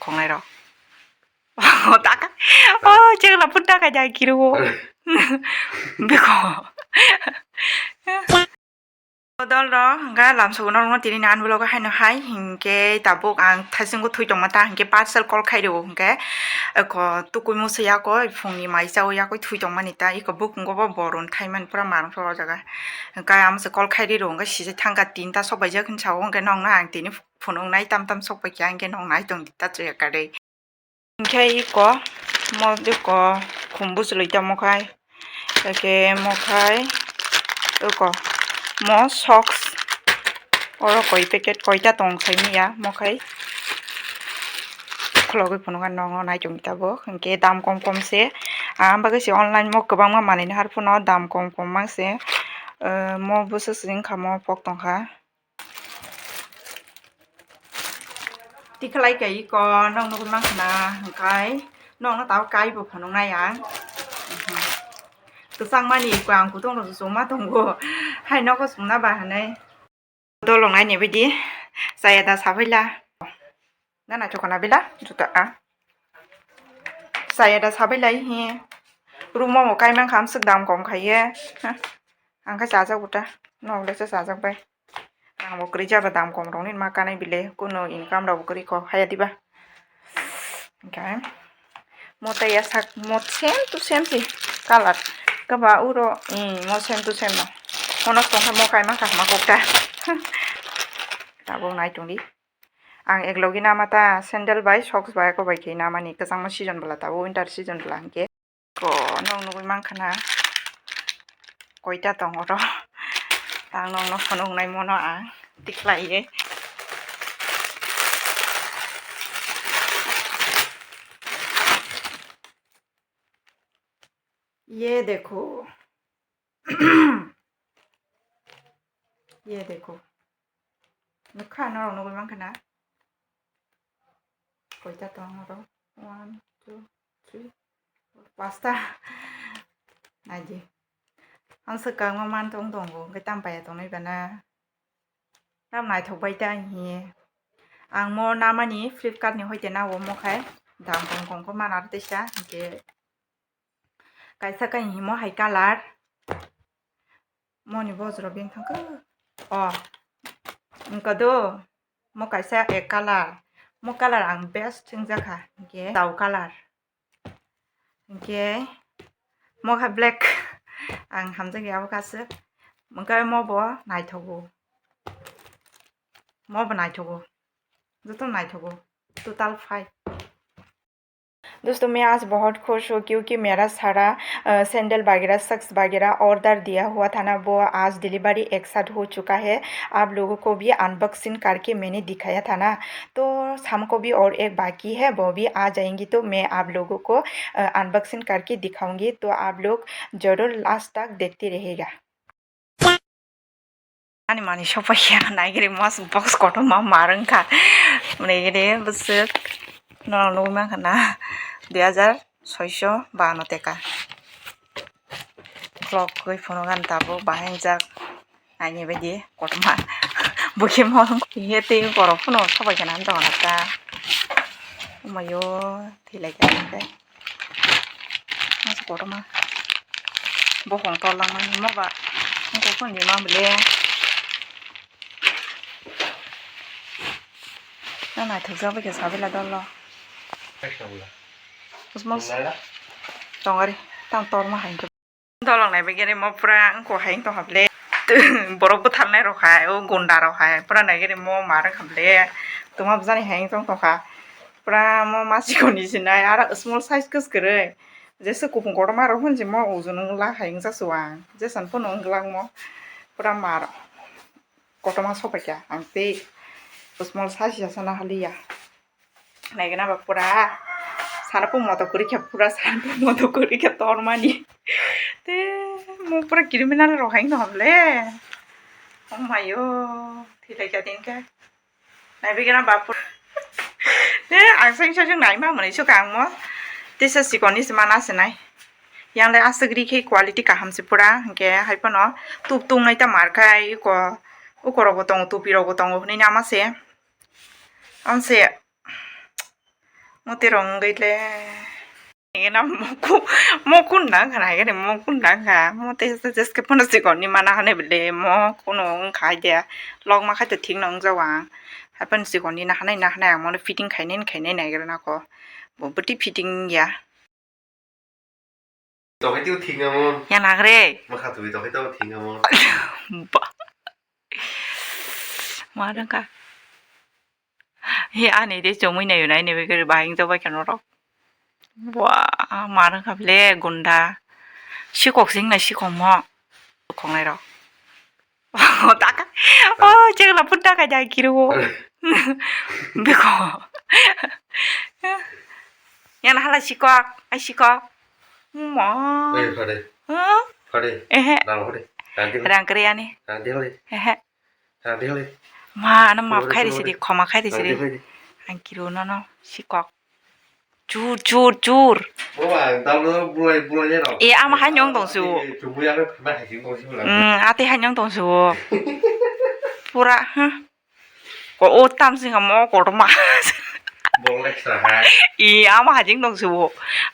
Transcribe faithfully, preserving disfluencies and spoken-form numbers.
Tongnai rok. Oh, taka. Oh, cheng la pun taka jai kiro. Biko. Dol rok, hingke lamsogo norokno tini ni unvlog o haino hai, hingke tabuk ang thaisingo thui tongma ta, hingke parcel call khai rio, hingke eko tukui musa yako, phungni mai chao yako thui tongmani ta, eko bukungo bo borun thaimani pura marang o jaga. Hingke amo se call khai ri ro, hingke sijak thangka tinta sok baijak hinwi sao, hingke nokno ang tini phunuk nai tam tam sok paikha, hingke nok nai tong di ta chaya karwi. Hingke iko mo iko khum bwchlwi tamo khai, eke mo khai iko mo socks oro koi packet koita tong saimanya mo khai khulogwi phunukha nokno naichomwi tabuk, hingke dam kom kom se, ah, bagwi se online mo kwbangma manwi nahar phano dam kom kom mang se, ah, mo bwswk se wngkha mo pok tongkha. Tikhlai kai iko, nokno nugwi mankha na, hwnkhe nokno tabuk kai bo phunuknai ang. Kwchangmani iko ang kutung rok chuma tongo, hai nogo chumna ba hinwi. Dolong naini bidi chaya da sabaila. Na naithok khna bila juta a. Chaya da sabailai hi. Rumo bo kai mankha, amswk dam kom khaiye. Ang khe chajak bo ta. Nok le se chajak bai. Rang bo kwrwi jaba dam kom rok ni ma kanai bile. Kuno income rok bo kwrwi kok haya diba. Hingke mo tei ya sak mo same to same si color. Kaba uro, mm, mo same to same no. Mono tongkha mo kai mankha ma kok ta. Tabuk nai tongdi. Ang ek logi nama ta sandal bai socks bai eko bai khe namani kwchangma season bwla tabuk winter season bwla hingke. Ko nok nugwi mankha na koita tong oro. Ang nokno phunuknai mono ang tikhlaiye. Ye dekho. Ye dekho. Nukha norok nugwi mankha na. Koita tong oro? One, two, three, four, pasta. Naidi. Ang swkang ma man tong tongo, hwnkhe tam paiya tongnai bana. Tam naithok bai ta hiye. Ang mo namani Flipkart ni hoite nao mo khai. Dam kom kom khe mana teisa, hwnkhe kaisa kai himo hai color. Moni bojro beng thangkhe. O. Wngkha do. Mo kaisa ek color. Mo color ang best wngjakha. Hingke tau color. Hingke mo kha black. Ang hamjakya abo kaswk. Hingke mo bo naithogo. Mo bo naithogo. Joto naithogo. Total five. दोस्तों, मैं आज बहुत खुश हूँ क्योंकि मेरा सारा, अ, सैंडल वगैरह, सॉक्स वगैरह ऑर्डर दिया हुआ था ना, वो आज डिलीवरी एक साथ हो चुका है। आप लोगों को भी अनबॉक्सिंग करके मैंने दिखाया था ना, तो हमको भी और एक बाकी है, वो भी आ जाएंगी, तो मैं आप लोगों को, अ, अनबॉक्सिंग करके दिखाऊंगी। तो आप लोग ज़रूर लास्ट तक देखते रहिएगा। Ani mani sopaiya naigiri mas box kotorma mar wngkha. Naigiri bwswk norok nugwi mankha na dui hajar soiso bano teka. Clock khe phunukha tabuk bahai wngjak naini baidi kotorma. Bukhimo hiye tei borok phano sopaikha na dogan ta. Omayo thwilaikha hwnkhe. Mas kotorma. Bokhong torlangmani mo ba. Wngkha khe hwnwi ma bwle. Na naithokjak bai khe sabila dolo. Usmos. Tongari. Tam torma hai. Dolong nai begere mo pura wngkha hai wngtong ha bwle. Borok bwtharnai rok hai, o gunda rok hai. Pura naigere mo mar wngkha bwle. Tuma bwjani hai wngtong tongkha. Pura mo masikoni sinai, aro small size kwskwrwi. Jesa kupung kotorma rok hwn se mo ojon wngla hai wngsa se o ang. Jesa phano wngla mo pura mar kotorma sopaikha ang tei small size ya sana haliya. Naigena ba pura sana pung moto kwrwi kha, pura sana pung moto kwrwi kha tormani. Te mo pura criminal rok hai wngtong ha bwle. Oh mayo, thwilaikha tini khe. Naibigena bapur. Te ang seng seng naima mwnwi sukha ang mo. Tesa sikoni se mana se nai. Yang le aswk ri khe quality kaham se pura. Hwnkhe hai phano tup tung nai ta mar khai uko. Uko rok bo tongo, tupi rok bo tongo hwnwi nama se. Ang se Mote rong gele. Ena moku, moku nang kha, hai khe moku nang kha. Mote jeske pono sikon ni mana hane bele, moku no wng kha de. Log ma khai to thik no wng jawa. Hai pono sikon ni na hanai na hanai, ang mono fitting khainai khainai nai gra na ko. Bo bwtwi fitting ya. Tokhe twi thik namo. Ya nagre. Ma kha twi tokhe to thik namo. Ba. Ma nang kha. He ani de chomui nayo nai ni begir bahing jabai khe norok. Wa, ma rang kha bele gunda. Sikok sing na sikok mo. Khongnai rok. Taka. Oh, cheng la pun taka jai kiri wo. Beko. Yang hala sikok, ai sikok. Ma. Eh, phade. Huh? Phade. Ehe. Rang phade. Rang di. Rang kere ani. Rang di hole. Ehe. Rang di hole. Ma, ano maf khai risi di, khoma khai risi di. Rang di hole. Ang kiri no no sikok. Chur, chur, chur. Bo ba, dal bulai, bulai ne rok. E, ama hanyong tong su. Chumui ang phana hai jing tong su. Hmm, ate hanyong tong su. Pura, huh? Ko o tam sing amo ko roma. Bol extra hai. I ama hajing dong subo.